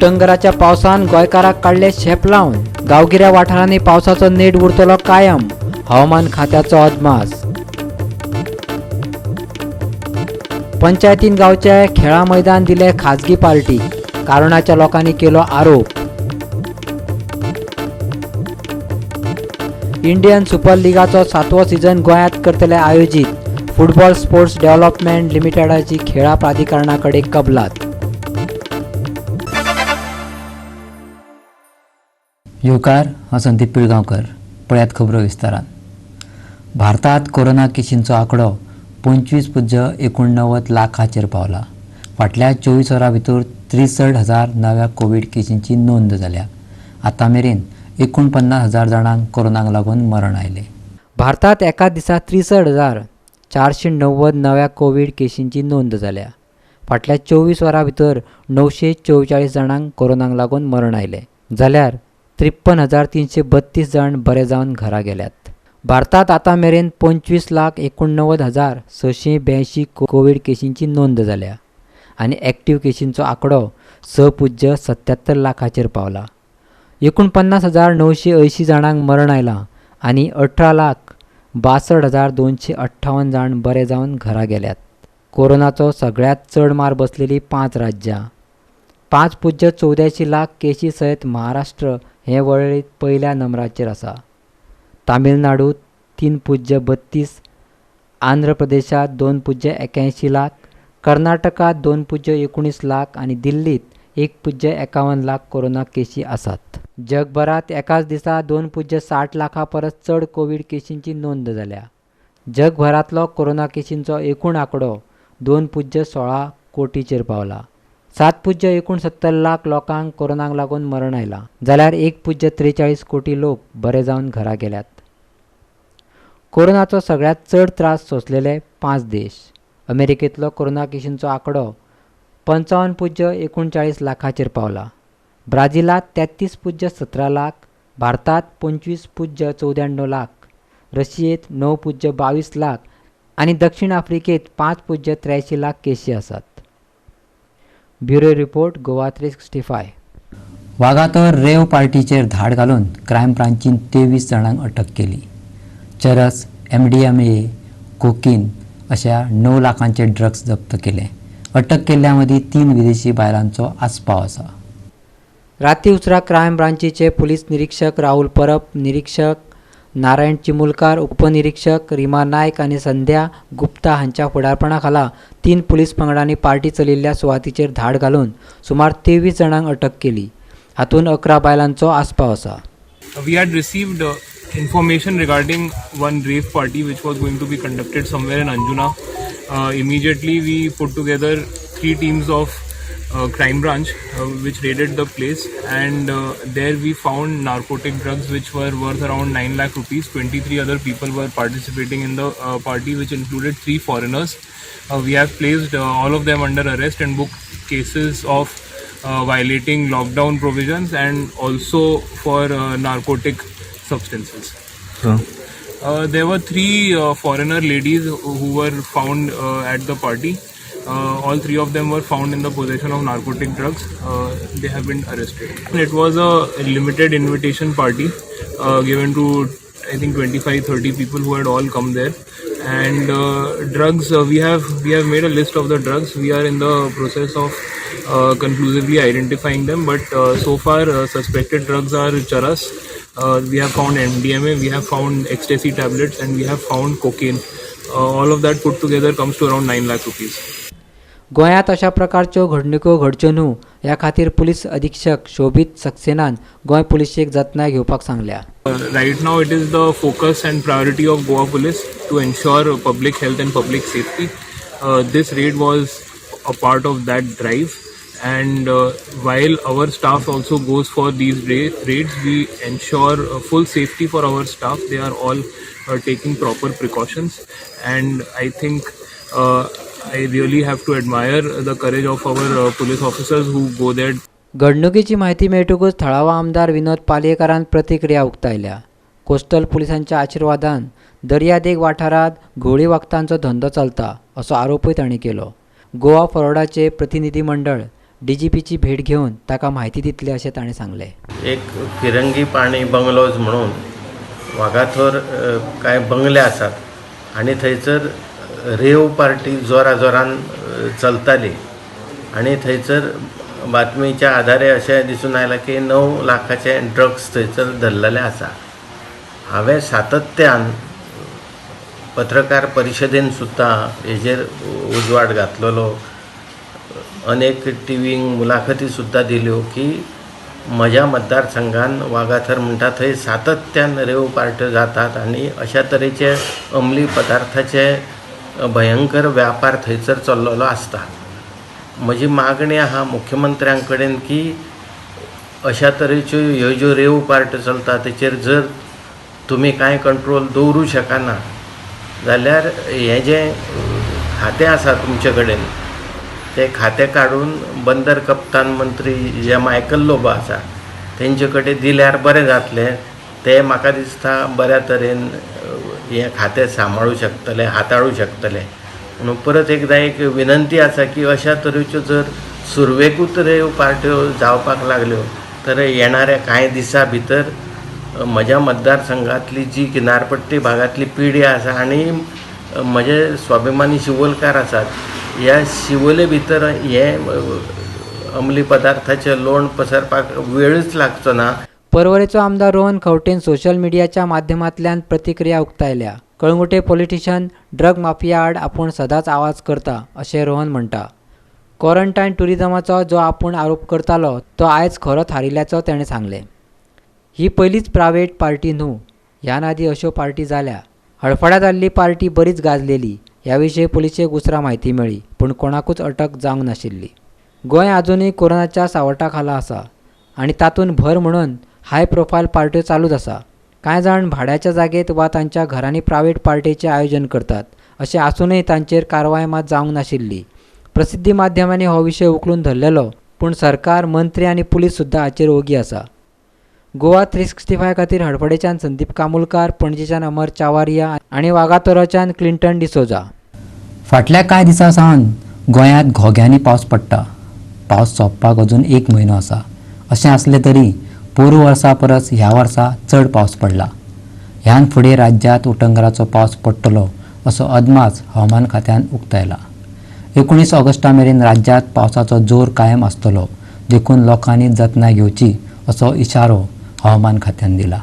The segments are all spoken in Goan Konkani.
उटंगराच्या पावसान गोंयकाराक काडले शेप लावन. गांवगिऱ्या वाठारांनी पावसाचो नेट उरतलो कायम, हवामान खात्याचो अदमास. पंचायतीन गांवचे खेळा मैदान दिले खाजगी पार्टी, कारणाच्या लोकांनी केलो आरोप. इंडियन सुपर लिगाचो 7वो सीझन गोंयांत करतले आयोजीत. फुटबॉल स्पोर्ट्स डेव्हलपमेंट लिमिटेडाची खेळां प्राधिकरणा कडेन कबलात. येवकार, हांव संदीप पिळगांवकर. पळयात खबरो विस्तारान. भारतात कोरोना केशींचो आंकडो 25.89 लाखाचेर पावला. फाटल्या 24 वरां भितर 63,000 नव्या कोवीड केशींची नोंद जाल्या. आतां मेरेन 49,000 जाणांक कोरोनाक लागून मरण आयलें. भारतात एका दिसा 63,490 नव्या कोवीड केशींची नोंद जाल्या. फाटल्या 24 वरां भितर 944 जाणांक कोरोनाक लागून मरण आयलें, जाल्यार 53,332 जाण बरे जावन घरा गेल्यात. भारतात आतां मेरेन 25,89,682 कोवीड केशींची नोंद जाल्या आनी एक्टीव केशींचो आंकडो 6.77 लाखाचेर पावला. 49,980 जाणांक मरण आयलां आनी 18,62,258 जाण बरे जावन घरा गेल्यात. कोरोनाचो सगळ्यांत चड मार बसलेली 5 राज्यां. 5.84 लाख केशी सयत महाराष्ट्र हे वळेरेंत पयल्या नंबराचेर आसा. तामिळनाडू 3.32, आंध्र प्रदेशांत 2.81 लाख, कर्नाटकांत 2.19 लाख आनी दिल्लीत 1.51 लाख कोरोना केशी आसात. जगभरांत एकाच दिसा 2.60 लाखां परस चड कोवीड केशींची नोंद जाल्या. जगभरांतलो कोरोना केशींचो एकूण आंकडो 2.16 कोटीचेर पावला. 7.69 लाख लोकांक कोरोनाक लागून मरण आयलां, जाल्यार 1.43 कोटी लोक बरे जावन घरा गेल्यात. कोरोनाचो सगळ्यांत चड त्रास सोंसलेले 5 देश. अमेरिकेंतलो कोरोना केशींचो आंकडो 55.39 लाखाचेर पावला. ब्राझिलांत 33.17 लाख, भारतात 25.94 लाख, रशियेंत 9.22 लाख आनी दक्षिण आफ्रिकेंत 5.83 लाख केशी आसात. Bureau report, Goa 365. Vagator rave पार्टीचेर धाड घालून क्रायम ब्रांचीन 23 जाणांक अटक केली. चरस, MDMA, cocaine अशा 9 लाखांचे ड्रग्स जप्त केले. अटक केल्ल्या मदीं 3 विदेशी बायलांचो आस्पाव आसा. राती उसरां क्रायम ब्रांचीचे पुलीस निरीक्षक राहुल परब, निरीक्षक नारायण चिमुलकार, उपनिरीक्षक रिमा नायक आनी संध्या गुप्ता हांच्या फुडारपणा खाला 3 पुलीस पंगडांनी पार्टी चलिल्ल्या सुवातीचेर धाड घालून सुमार 23 जाणांक अटक केली. हातूंत 11 बायलांचो आस्पाव आसा. We had received information regarding one rave party which was going to be conducted somewhere in Anjuna. Immediately we put together 3 teams of crime branch which raided the place, and there we found narcotic drugs which were worth around 9 lakh rupees. 23 other people were participating in the party, which included 3 foreigners. We have placed all of them under arrest and booked cases of violating lockdown provisions and also for narcotic substances. There were 3 foreigner ladies who were found at the party. All 3 of them were found in the possession of narcotic drugs. They have been arrested. It was a limited invitation party given to, I think, 25-30 people who had all come there. And drugs, we have made a list of the drugs. We are in the process of conclusively identifying them, but so far suspected drugs are charas. We have found MDMA, we have found ecstasy tablets, and we have found cocaine. All of that put together comes to around 9 lakh rupees. गोंयांत अशा प्रकारच्यो घडणुको घडच्यो न्हू ह्या खातीर पुलीस अधीक्षक शोबीत सक्सेनान गोंय पुलिशेक जतनाय घेवपाक सांगल्या. Right now it is the focus and priority of Goa Police to ensure public health and public safety. This raid was a part of that drive, and while our staff also goes for these raids, we ensure full safety for our staff. They are all taking proper precautions, and I think I really have to admire the courage of our police officers who go there. घडणुकेची म्हायती मेळटकूच थळावा आमदार विनोद पालयेकारान प्रतिक्रिया उक्तायल्या. कोस्टल पुलिसांच्या आशिर्वादान दर्यादेग वाठारांत घोळी वखदांचो धंदो चलता असो आरोपूय तांणी केलो. गोवा फॉरवर्डाचे प्रतिनिधी मंडळ डीजीपीची भेट घेवन ताका म्हायती दितले अशें ताणें सांगलें. एक फिरंगी पाणी बंगलोज म्हणून वागाथोर कांय बंगले आसात आनी थंयसर रेव पार्टी जोरा जोरान चलताली आनी थंयसर बातमीच्या आधारे अशें दिसून आयलां की 9 लाखाचे ड्रग्स थंयसर धरलेले आसा. हांवें सातत्यान पत्रकार परिशदेन सुद्दां हेजेर उजवाड घातलेलो, अनेक टीव्हींक मुलाखती सुद्दां दिल्यो की म्हज्या मतदारसंघान वागाथर म्हणटा थंय सातत्यान रेव पार्ट्यो जातात आनी अशा तरेचे अंमली पदार्थाचे भयंकर व्यापार थंयसर चल्लेलो आसता. म्हजी मागणी आहा मुख्यमंत्र्यां कडेन की अशा तरेच्यो ह्यो ज्यो रेव पार्ट्यो चलता तेचेर जर तुमी कांय कंट्रोल दवरूं शकना जाल्यार हें जें खातें आसा तुमचे कडेन ते खातें काडून बंदर कप्तान मंत्री जे मायकल लोबो आसा तेंचे कडेन दिल्यार बरें जातलें. ते म्हाका दिसता बऱ्या तरेन हें खातें सांबाळूं शकतले, हाताळूं शकतले. म्हणून परत एकदां एक विनंती आसा की अशा तरेच्यो जर सुरवेकूच रेव पार्ट्यो जावपाक लागल्यो तर येणाऱ्या कांय दिसां भितर म्हज्या मतदारसंघांतली जी किनारपट्टी भागांतली पिढी आसा आनी म्हजे स्वाभिमानी शिवोलकार आसात, ह्या शिवोले भितर हे अंमली पदार्थाचे लोण पसरपाक वेळच लागचो ना. पर्वरेचो आमदार रोहन खंवटेन सोशल मिडियाच्या माध्यमांतल्यान प्रतिक्रिया उक्तायल्या. कळंगूटे पॉलिटिशियन ड्रग माफिया आड आपूण सदांच आवाज करता अशें रोहन म्हणटा. क्वॉरंटायन टुरिझमाचो जो आपूण आरोप करतालो तो आयज खरो थारिल्ल्याचो ताणें सांगलें. ही पयलीच प्रायवेट पार्टी न्हू, ह्यान आदी अश्यो पार्टी जाल्या. हडफड्यां जाल्ली पार्टी बरीच गाजलेली. ह्या विशीं पुलिशेक उसरां म्हायती मेळ्ळी पूण कोणाकूच अटक जावंक नाशिल्ली. गोंय आजुनूय कोरोनाच्या सावटा खाला आसा आनी तातूंत भर म्हणून हाय प्रोफायल पार्ट्यो चालूच आसा. कांय जाण भाड्याच्या जागेत वा तांच्या घरांनी प्रायवेट पार्टेचें आयोजन करतात अशें आसूनय तांचेर कारवाय मात जावंक नाशिल्ली. प्रसिद्धी माध्यमांनी हो विशय उखलून धरलेलो पूण सरकार, मंत्री आनी पुलीस सुद्दां हाचेर ओगी आसा. गोवा 365 खातीर हडफडेच्यान संदीप कामुलकार, पणजेच्यान अमर चावारिया आनी वागातोराच्यान क्लिंटन डिसोजा. फाटल्या कांय दिसां सावन गोंयांत घोग्यांनी पावस पडटा. पावस सोंपपाक अजून 1 म्हयनो आसा. अशें आसलें तरी पोरूं वर्सा परस ह्या वर्सा चड पावस पडला. ह्यान फुडें राज्यांत उटंगराचो पावस पडटलो असो अदमास हवामान खात्यान उक्तायला. 19 ऑगस्टा मेरेन राज्यांत पावसाचो जोर कायम आसतलो, देखून लोकांनी जतनाय घेवची असो इशारो हवामान खात्यान दिला.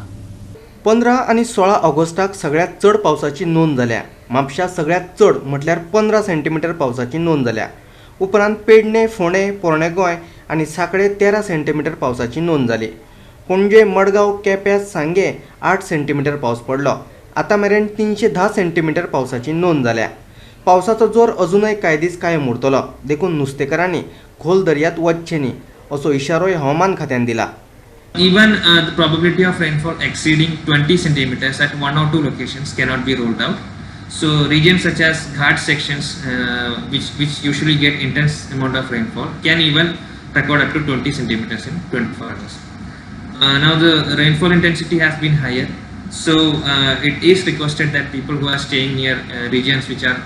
15 आनी 16 ऑगस्टाक सगळ्यांत चड पावसाची नोंद जाल्या. म्हापशा सगळ्यांत चड म्हटल्यार 15 सेंटीमिटर पावसाची नोंद जाल्या. उपरांत पेडणे, फोंडें, पोरणे गोंय आनी सांखळे 13 सेंटीमिटर पावसाची नोंद जाली. पणजे, मडगांव, केप्यां, सांगें 8 सेंटीमिटर पावस पडलो. आतां मेरेन 310 सेंटीमिटर पावसाची नोंद जाल्या. पावसाचो जोर अजूनय कांय दीस कायम उरतलो, देखून नुस्तेकारांनी खोल दर्यांत वचचें न्ही असो इशारोय हवामान खात्यान दिला. Even the probability of rainfall exceeding 20 centimeters at 1 or 2 locations cannot be ruled out. So regions such as Ghat sections, which usually get intense amount of rainfall, can even record up to 20 centimeters in 24 hours. Now the rainfall intensity has been higher, so it is requested that people who are staying near regions which are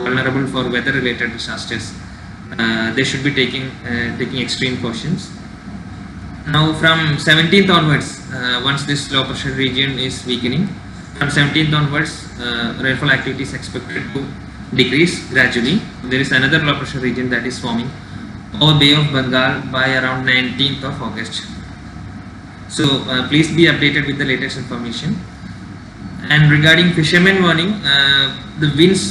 vulnerable for weather-related disasters, they should be taking extreme cautions. Now from 17th onwards, once this low pressure region is weakening, from 17th onwards, rainfall activity is expected to decrease gradually. There is another low pressure region that is forming over Bay of Bengal by around 19th of August. So please be updated with the latest information. And regarding fishermen warning, the winds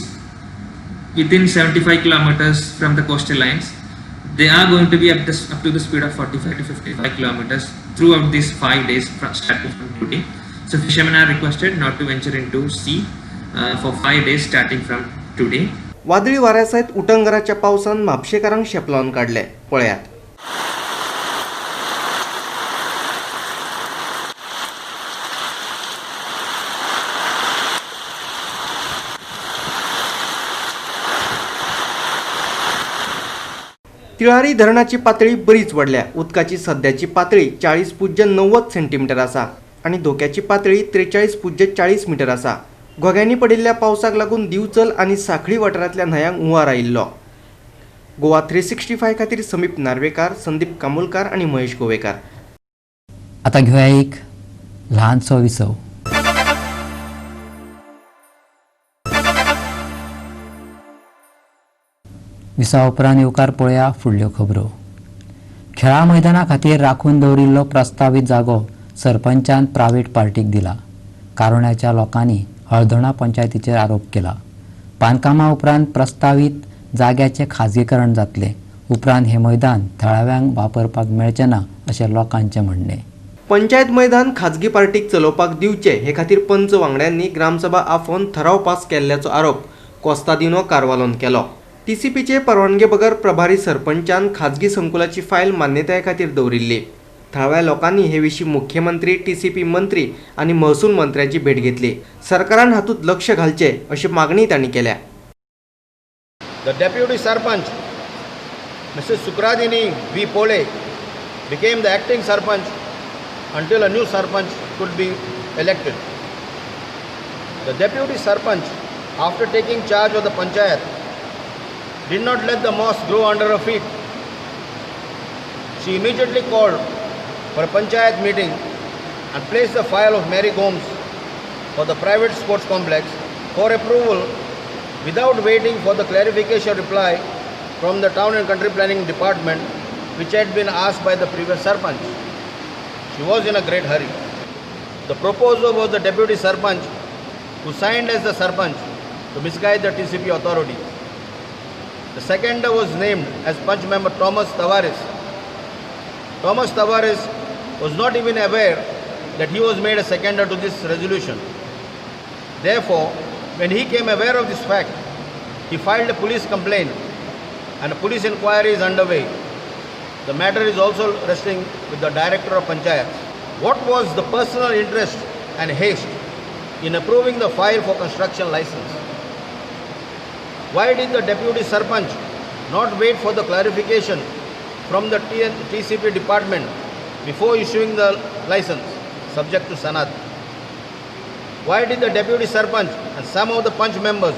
within 75 kilometers from the coastal lines, they are going to be up to the speed of 45 to 55 kilometers throughout these 5 days starting from today. So fishermen are requested not to venture into sea for 5 days starting from today. वादळी वाऱ्या सयत उटंगराच्या पावसान म्हापशेकारांक शेपलावन काडले. पळयात. तिळारी धरणाची पातळी बरीच वाडल्या. उदकाची सद्याची पातळी 40.90 सेंटीमिटर आसा आनी धोक्याची पातळी 43.40 मिटर आसा. घोग्यांनी पडिल्ल्या पावसाक लागून दिवचल आनी सांखळी वाठारांतल्या न्हंयांक हुंवार आयिल्लो. गोवा 365 खातीर समीप नार्वेकार, संदीप कामुलकार आनी महेश गोवेकार. आतां घेवया एक ल्हानसो विसव. विसवा उपरांत येवकार पळया फुडल्यो खबरो. खेळा मैदाना खातीर राखून दवरिल्लो प्रस्तावीत जागो सरपंचान प्रायव्हेट पार्टीक दिला. कारोण्याच्या लोकांनी हळदोणा पंचायतीचेर आरोप केला. बांदकामा उपरांत प्रस्तावीत जाग्याचें खाजगीकरण जातलें. उपरांत हें मैदान थळाव्यांक वापरपाक मेळचें ना अशें लोकांचें म्हणणें. पंचायत मैदान खाजगी पार्टीक चलोवपाक दिवचें हे खातीर पंच वांगड्यांनी ग्रामसभा आफोवन थराव पास केल्ल्याचो आरोप कोस्तादिनो कारवालोन केलो. टीसीपीचे परवानगे बगर प्रभारी सरपंचान खाजगी संकुलाची फायल मान्यताये खातीर दवरिल्ली. थळाव्या लोकांनी हे विशीं मुख्यमंत्री, टीसीपी मंत्री आनी महसूल मंत्र्यांची भेट घेतली. सरकारान हातूंत लक्ष घालचें अशी मागणी तांणी केल्या. The deputy sarpanch, Mrs. Sukradini V. Pole, became the acting sarpanch until a new sarpanch could be elected. The deputy sarpanch, after taking charge of the panchayat, did not let the moss grow under her feet. She immediately called for a panchayat meeting and placed the file of Mary Gomes for the private sports complex for approval without waiting for the clarification reply from the Town and Country Planning Department, which had been asked by the previous sarpanch. She was in a great hurry. The proposer was the deputy sarpanch, who signed as the sarpanch to misguide the TCP authority. The seconder was named as Panch member Thomas Tavares. Thomas Tavares was not even aware that he was made a seconder to this resolution. Therefore, when he came aware of this fact, he filed a police complaint and a police inquiry is underway. The matter is also resting with the director of panchayats. What was the personal interest and haste in approving the file for construction license? Why did the deputy sarpanch not wait for the clarification from the TCP department before issuing the license, subject to Sanad? Why did the deputy sarpanch and some of the panch members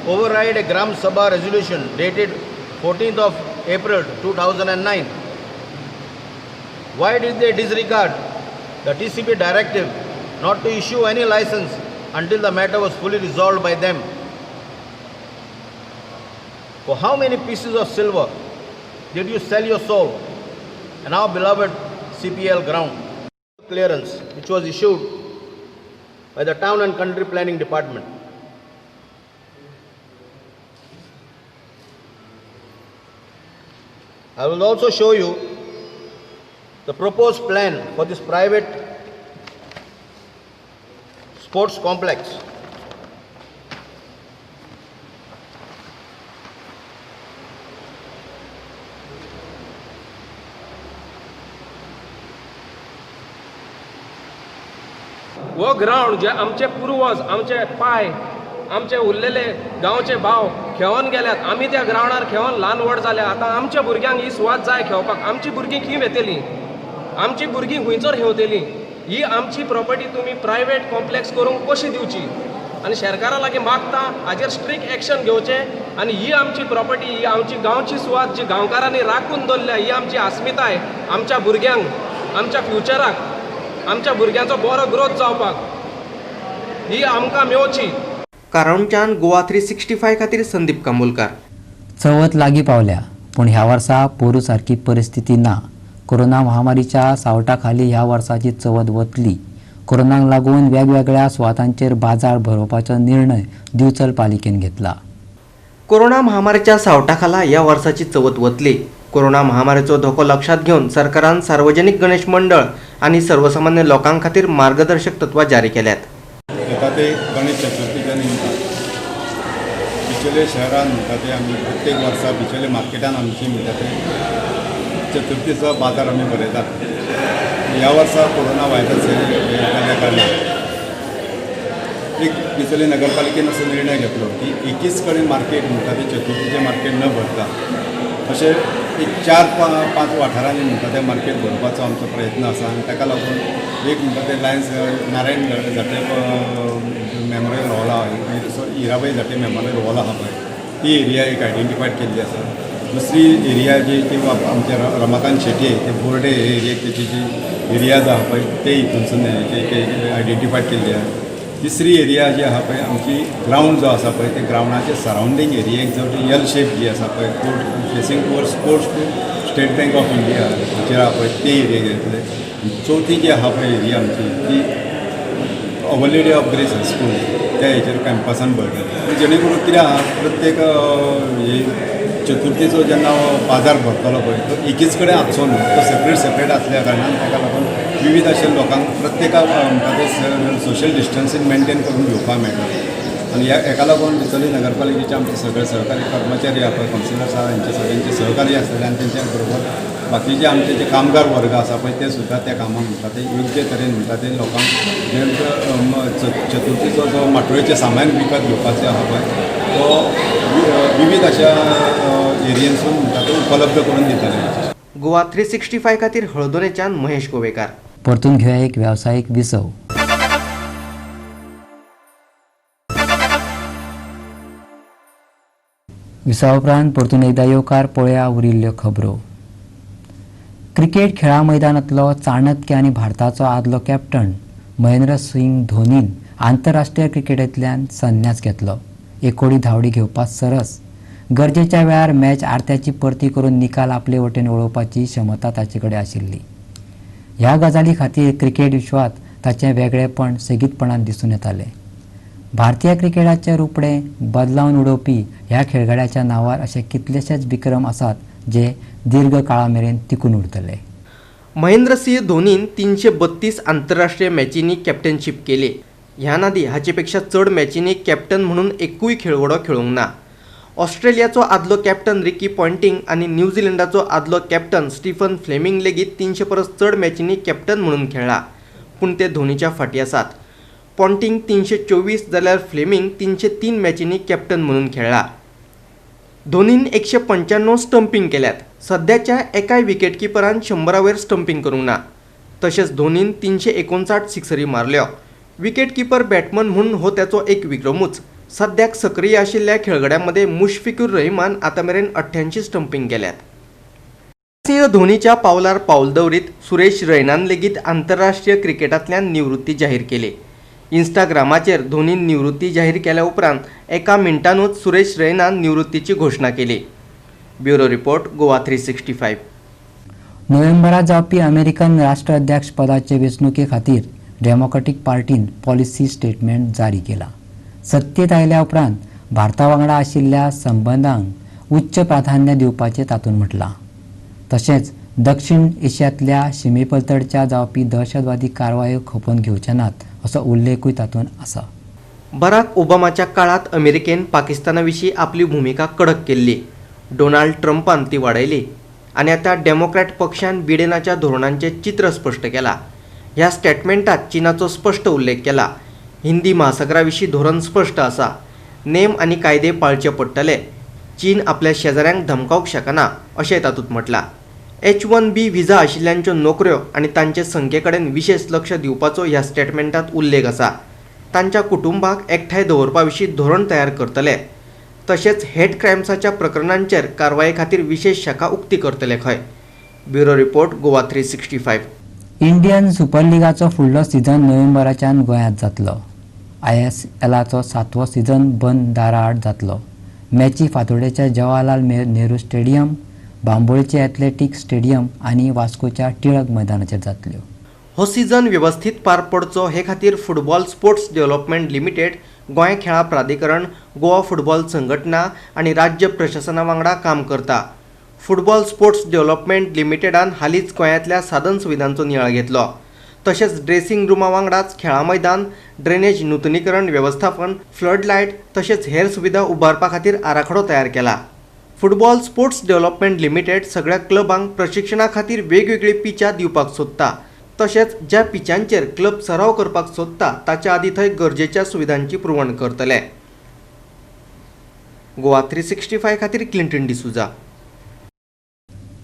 override a Gram Sabha resolution dated 14th of April 2009? Why did they disregard the TCP directive not to issue any license until the matter was fully resolved by them? For how many pieces of silver did you sell your soul and our beloved CPL ground? Clearance which was issued by the Town and Country Planning Department. I will also show you the proposed plan for this private sports complex. हो ग्रावंड जे आमचे पुर्वज, आमचे पाय, आमचे उरलेले गांवचे भाव खेळोन गेल्यात, आमी त्या ग्रावंडार खेळोन ल्हान व्हड जाल्या. आतां आमच्या भुरग्यांक ही सुवात जाय खेळपाक. आमची भुरगीं खंय वेतलीं? आमची भुरगीं खंयचर हेवतलीं? ही आमची प्रॉपर्टी तुमी प्रायवेट कॉम्प्लेक्स करूंक कशी दिवची? आनी सरकारा लागीं मागता हाजेर स्ट्रिक्ट एक्शन घेवचें आनी ही आमची प्रॉपर्टी, ही आमची गांवची सुवात जी गांवकारांनी राखून दवरल्या, ही आमची अस्मिताय, आमच्या भुरग्यांक, आमच्या फ्युचराक, आमच्या भुरग्यांचो बरो ग्रोथ जावपाक ही आमकां मेवची. कारणच्यान गोवा 365 खातीर संदीप कांबोलकार. चवथ लागीं पावल्या, पूण ह्या वर्सा पोरू सारकी परिस्थिती ना. कोरोना महामारीच्या सावटा खाली ह्या वर्साची चवथ वतली. कोरोनाक लागून वेगवेगळ्या सुवातांचेर बाजार भरोवपाचो निर्णय दिवचल पालिकेन घेतला. कोरोना महामारीच्या सावटा खाला ह्या वर्साची चवथ वतली. कोरोना महामारीचो धोको लक्षात घेवन सरकारान सार्वजनिक गणेश मंडळ आनी सर्वसामान्य लोकां खातीर मार्गदर्शक तत्वां जारी केल्यात. येता ते गणेश चतुर्थीच्या निमतान बिचोले शहरान म्हणटा ते आमी प्रत्येक वर्सा बिचोले मार्केटान आमची म्हणटा ते चतुर्थीचो बाजार आमी भरयतात. ह्या वर्सा कोरोना व्हायरस हे जाल्ल्या कारणान एक बिचोले नगरपालिकेन असो निर्णय घेतलो की एकीच कडेन मार्केट म्हणटा ते चतुर्थीचें मार्केट न भरता अशें एक 4-5 वाठारांनी म्हणटा तें मार्केट भरपाचो आमचो प्रयत्न आसा. आनी ताका लागून एक म्हणटा तें लायन्स नारायण झाटे मेमोरियल हॉल आहा, हिराबाई झाटे मेमोरियल हॉल आहा पळय, ती एरिया एक आयडेंटिफायड केल्ली आसा. दुसरी एरिया जी ती आमचे रमाकांत शेटये ते बोर्डे एरियेक तेची जी एरियाज आहा पळय ते हितूनसून आयडेंटिफाय केल्ली आहा. तिसरी एरिया जी आहा पळय आमची ग्रावंड जो आसा पळय ते ग्रावंडाचे सरावंडींग एरियेक जो यल शेप जी आसा पळय facing towards sports to State Bank of India हाचेर आहा पळय ते एरिया घेतले. चवथी जी आहा पळय एरिया आमची ती Our Lady of Grace High School त्या हेचेर कॅम्पसान भरतले, जेणे करून कितें आहा प्रत्येक हे चतुर्थीचो जेन्ना बाजार भरतलो पळय तो एकीच कडेन आसचो न्हू, तो सेपरेट सेपरेट आसल्या कारणान ताका लागून विविध अशे लोकांक प्रत्येकाक म्हणटा ते सोशल डिस्टन्सींग मेनटेन करून घेवपाक मेळटलें. आनी ह्या हेका लागून बिचोली नगरपालिकेचे आमचे सगळे सहकारी कर्मचारी आहा पळय, कावन्सिलर्स आहा, हेंचे सगळ्यांचे सहकार्य आसतले आनी तेंच्या बरोबर बाकीचे आमचे जे कामगार वर्ग आसा पळय ते सुद्दां त्या कामाक म्हणटा ते योग्य तरेन म्हणटा ते लोकांक जे चतुर्थीचो जो माटोळेचें सामान विकत घेवपाचें आहा पळय तो विविध अशा एरियेनसून म्हणटा ते उपलब्ध करून दितले. गोवा 365 खातीर हळदोणेच्यान महेश गोवेकार. परतून घेवया एक वेवसायीक विसव. विसवा उपरांत परतून एकदा येवकार पळया उरिल्ल्यो खबरो. क्रिकेट खेळा मैदानांतलो चाणक्य आनी भारताचो आदलो कॅप्टन महेंद्र सिंग धोनीन आंतरराष्ट्रीय क्रिकेटींतल्यान संन्यास घेतलो. एकोडी धांवडी घेवपाक सरस गरजेच्या वेळार मॅच आरत्याची परती करून निकाल आपले वटेन वळोवपाची क्षमता ताचे कडेन आशिल्ली. ह्या गजाली खातीर क्रिकेट विश्वांत ताचें वेगळेपण सेगीतपणान दिसून येतालें. भारतीय क्रिकेटाचें रुपडें बदलावन उडोवपी ह्या खेळगड्याच्या नांवार अशे कितलेशेच विक्रम आसात जे दीर्घ काळा मेरेन टिकून उरतले. महेंद्र सिंह धोनीन 332 आंतरराष्ट्रीय मॅचींनी कॅप्टनशीप केली. ह्या नादी हाचे पेक्षा चड मॅचींनी कॅप्टन म्हणून एकूय खेळगडो खेळूंक ना. ऑस्ट्रेलियाचो आदलो कॅप्टन रिकी पॉन्टिंग आनी न्यूझिलंडाचो आदलो कॅप्टन स्टीफन फ्लेमिंग लेगीत 300 परस चड मॅचींनी कॅप्टन म्हणून खेळ्ळा, पूण ते धोनीच्या फाटीं आसात. पॉन्टिंग 324 जाल्यार फ्लेमिंग 303 मॅचींनी कॅप्टन म्हणून खेळ्ळा. धोनीन 195 स्टंपींग केल्यात. सद्याच्या एकाय विकेटकिपरान 100 वयर स्टंपींग करूंक ना. तशेंच धोनीन 359 सिक्सरी मारल्यो. विकेटकिपर बॅटमन म्हूण हो त्याचो एक विक्रमूच. सद्याक सक्रीय आशिल्ल्या खेळगड्यां मदें मुशफिकूर रहिमान आतां मेरेन 88 स्टंपींग केल्यात. सिंह धोनीच्या पावलार पावल दवरीत सुरेश रैनान लेगीत आंतरराष्ट्रीय क्रिकेटांतल्यान निवृत्ती जाहीर केली. इंस्टाग्रामाचेर धोनीन निवृत्ती जाहीर केल्या उपरांत एका मिनटानूच सुरेश रैनान निवृत्तीची घोशणा केली. Bureau report, Goa 365. नोव्हेंबरात जावपी अमेरिकन राष्ट्राध्यक्ष पदाचे वेंचणुके खातीर डेमोक्रॅटीक पार्टीन पॉलिसी स्टेटमेंट जारी केला. सत्तेत आयल्या उपरांत भारता वांगडा आशिल्ल्या संबंदांक उच्च प्राधान्य दिवपाचें तातूंत म्हटलां. तशेंच दक्षिण एशियांतल्या शिमे पलतडच्या जावपी दहशतवादी कारवायो खपोवन घेवचे नात असो उल्लेखूय तातूंत आसा. बराक ओबामाच्या काळांत अमेरिकेन पाकिस्ताना विशीं आपली भुमिका कडक केल्ली. डोनाल्ड ट्रंपान ती वाडयली आनी आतां डेमोक्रॅट पक्षान बिडेनाच्या धोरणांचें चित्र स्पश्ट केलां. ह्या स्टेटमेंटात चीनाचो स्पश्ट उल्लेख केला. हिंदी महासागरा विशीं धोरण स्पश्ट आसा. नेम आनी कायदे पाळचे पडटले. चीन आपल्या शेजाऱ्यांक धमकावंक शकना अशें तातूंत म्हटलां. H-1B visa आशिल्ल्यांच्यो नोकऱ्यो आनी तांचे संख्ये कडेन विशेश लक्ष दिवपाचो ह्या स्टेटमेंटात उल्लेख आसा. तांच्या कुटुंबाक एकठांय दवरपा विशीं धोरण तयार करतले. तशेंच हेट क्रायम्साच्या प्रकरणांचेर कारवाये खातीर विशेश शाखा उक्ती करतले खंय. Bureau report, Goa 365. Indian super लिगाचो फुडलो सिजन नोव्हेंबराच्यान गोंयांत जातलो. ISLाचो 7वो सिजन बंद दाराआड जातलो. मॅची फातोडेच्या जवाहरलाल नेहरू स्टेडियम, बांबोळीचे एथलेटीक स्टेडियम आनी वास्कोच्या टिळक मैदानाचेर जातल्यो. हो सिजन वेवस्थीत पार पडचो हे खातीर football sports development limited, Goa खेळां प्राधिकरण, गोवा फुटबॉल संघटना आनी राज्य प्रशासना वांगडा काम करता. फुटबॉल स्पोर्ट्स डेव्हलपमेंट लिमिटेडान हालींच गोंयांतल्या साधन सुविधांचो नियाळ घेतलो. तशेंच ड्रेसिंग रुमा वांगडाच खेळां मैदान, ड्रेनेज नुतनीकरण वेवस्थापन, फ्लड लायट तशेंच हेर सुविधा उबारपा खातीर आराखडो तयार केला. फुटबॉल स्पोर्ट्स डेव्हलपमेंट लिमिटेड सगळ्या क्लबांक प्रशिक्षणा खातीर वेगवेगळी पिचां दिवपाक सोदता. तशेंच ज्या पिचांचेर क्लब सराव करपाक सोदता ताच्या आदी थंय गरजेच्या सुविधांची पुरवण करतले. गोवा 365 खातीर क्लिंटन डिसुजा.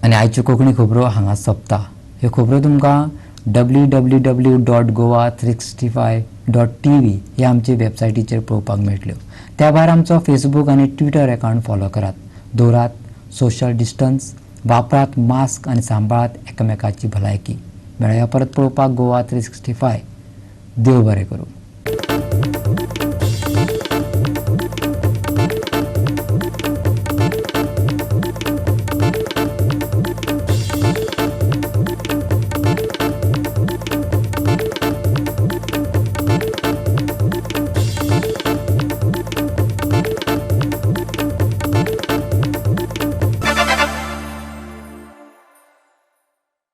आनी आयच्यो कोंकणी खबरो हांगा सोंपता. ह्यो खबरो तुमकां www.goa365.tv ह्या आमचे वेबसायटीचेर पळोवपाक मेळटल्यो. त्या भायर आमचो फेसबूक आनी ट्विटर अकावंट फॉलो करात. दवरात सोशल डिस्टन्स वापरात मास्क आनी सांबाळात एकामेकाची भलायकी. मेळया परत पळोवपाक गोवा 365. देव बरें करूं.